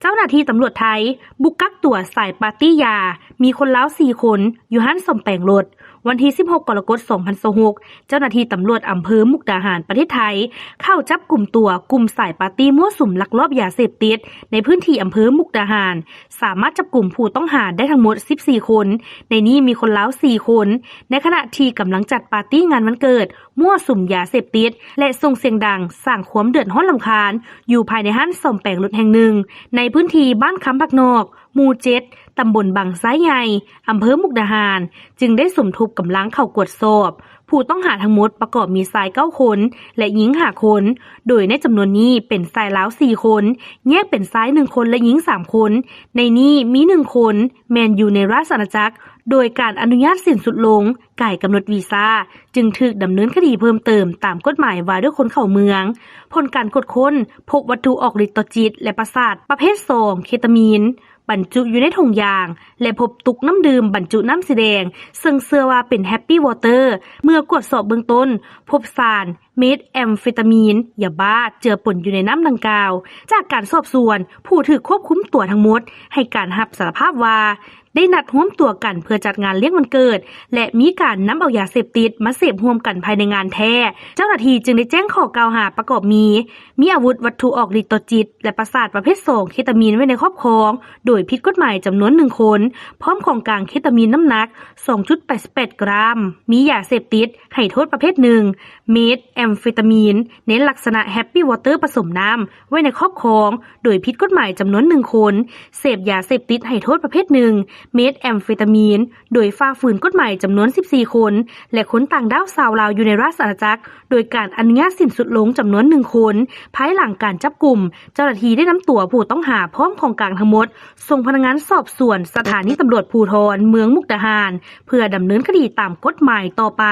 ເຈົ້າໜ້າທີ່ຕຳຫຼວດໄທ ບຸກກັກຕົວສາຍປາຕີ້ຢາ ມີຄົນລາວສີ່ຄົນ ຢູ່ຮ້ານສ້ອມແປງລົດ. ວັນທີສິບຫົກ ກໍລະກົດ ສອງພັນຊາວຫົກ ເຈົ້າໜ້າທີ່ຕຳຫຼວດອຳເພີມຸກດາຫານ ປະເທດໄທ ເຂົ້າຈັບກຸມຕົວກຸ່ມສາຍປາຕີ້ມົ້ວສຸມລັກລອບຢາເສບຕິດ ໃນພື້ນທີ່ອຳເພີມຸກດາຫານ ສາມາດຈັບກຸມຜູ້ຕ້ອງຫາໄດ້ທັງໝົດສິບສີ່ຄົນ, ໃນນີ້ມີຄົນລາວສີ່ຄົນ ໃນຂະນະທີ່ກຳລັງຈັດປາຕີ້ງານວັນເກີດ ມົ້ວສຸມຢາເສບຕິດ ແລະ ສົ່ງສຽງດັງສ້າງຄວາມເດືອດຮ້ອນລຳຄານ ຢູ່ພາຍໃນຮ້ານສ້ອມແປງລົດແຫ່ງໜຶ່ງ ໃນພື້ນທີ່ບ້ານຄຳຜັກນອກ ໝູ່ເຈັດ ຕຳບົນບັງຊາຍໃຫຍ່ ອຳເພີມຸກດາຫານ ຈຶ່ງໄດ້ສົມທົບກຳລັງເຂົ້າກວດສອບ. ຜູ້ຕ້ອງຫາທັງໝົດປະກອບມີຊາຍເກົ້າຄົນ ແລະ ຍິງຫ້າຄົນ, ໂດຍໃນຈຳນວນນີ້ເປັນຊາຍລາວສີ່ຄົນ, ແຍກເປັນຊາຍໜຶ່ງຄົນ ແລະ ຍິງສາມຄົນ, ໃນນີ້ມີໜຶ່ງຄົນແມ່ນຢູ່ໃນລາຊະອານາຈັກ ໂດຍການອະນຸຍາດສິ້ນສຸດລົງ ກາຍກຳນົດວີຊາ ຈຶ່ງຖືກດຳເນີນຄະດີເພີ່ມເຕີມຕາມກົດໝາຍວ່າດ້ວຍຄົນເຂົ້າເມືອງ. ຜົນການກວດຄົ້ນ ພົບວັດຖຸອອກລິດຕໍ່ຈິດ ແລະ ປະສາດປະເພດສອງ ເຄຕາມີນ ບັນຈຸຢູ່ໃນຖົງຢາງ ແລະ ພົບຕຸກນ້ຳດື່ມບັນຈຸນ້ຳສີແດງ ເຊິ່ງເຊື່ອວ່າເປັນ Happy Water. ເມື່ອກວດສອບເບື້ອງຕົ້ນ ພົບສານ ເມດແອມເຟຕາມີນ ຢາບ້າ ເຈືອປົນຢູ່ໃນນ້ຳດັ່ງກ່າວ. ຈາກການສອບສວນ ຜູ້ຖືກຄວບຄຸມຕົວທັງໝົດ ໃຫ້ການຮັບສາລະພາບວ່າ ໄດ້ນັດຮວມຕົວກັນເພື່ອຈັດງານລ້ຽງວັນເກີດ ແລະ ມີການນຳເອົາຢາເສບຕິດມາເສບຮ່ວມກັນພາຍໃນງານແທ້. ເຈົ້າໜ້າທີ່ຈຶ່ງໄດ້ແຈ້ງຂໍ້ກ່າວຫາປະກອບມີ ມີອາວຸດວັດຖຸອອກລິດຕໍ່ຈິດ ແລະ ປະສາດປະເພດສອງ ເຄຕາມີນ ໄວ້ໃນຄອບຄອງ ໂດຍຜິດກົດໝາຍຈຳນວນໜຶ່ງຄົນ, ພ້ອມຂອງກາງເຄຕາມີນນ້ຳໜັກສອງຈຸດແປດສິບແປດກຣາມ, ມີຢາເສບຕິດໃຫ້ໂທດປະເພດໜຶ່ງ ເມດແອມເຟຕາມີນ ໃນລັກສະນະ Happy Water ປະສົມນ້ຳ ໄວ້ໃນຄອບຄອງ ໂດຍຜິດກົດໝາຍຈຳນວນໜຶ່ງຄົນ, ເສບຢາເສບຕິດໃຫ້ໂທດປະເພດໜຶ່ງ ເມດແອມເຟຕາມີນ ໂດຍຝ່າຝືນກົດໝາຍຈຳນວນສິບສີ່ຄົນ ແລະ ຄົນຕ່າງດ້າວຊາວລາວຢູ່ໃນລາຊະອານາຈັກ ໂດຍການອະນຸຍາດສິ້ນສຸດລົງຈຳນວນໜຶ່ງຄົນ. ພາຍຫຼັງການຈັບກຸມ, ເຈົ້າໜ້າທີ່ໄດ້ນຳຕົວຜູ້ຕ້ອງຫາພ້ອມຂອງກາງທັງໝົດ ສົ່ງພະນັກງານສອບສວນສະຖານີຕຳຫຼວດພູທອນເມືອງມຸກດາຫານ ເພື່ອດຳເນີນຄະດີຕາມກົດໝາຍຕໍ່ໄປ.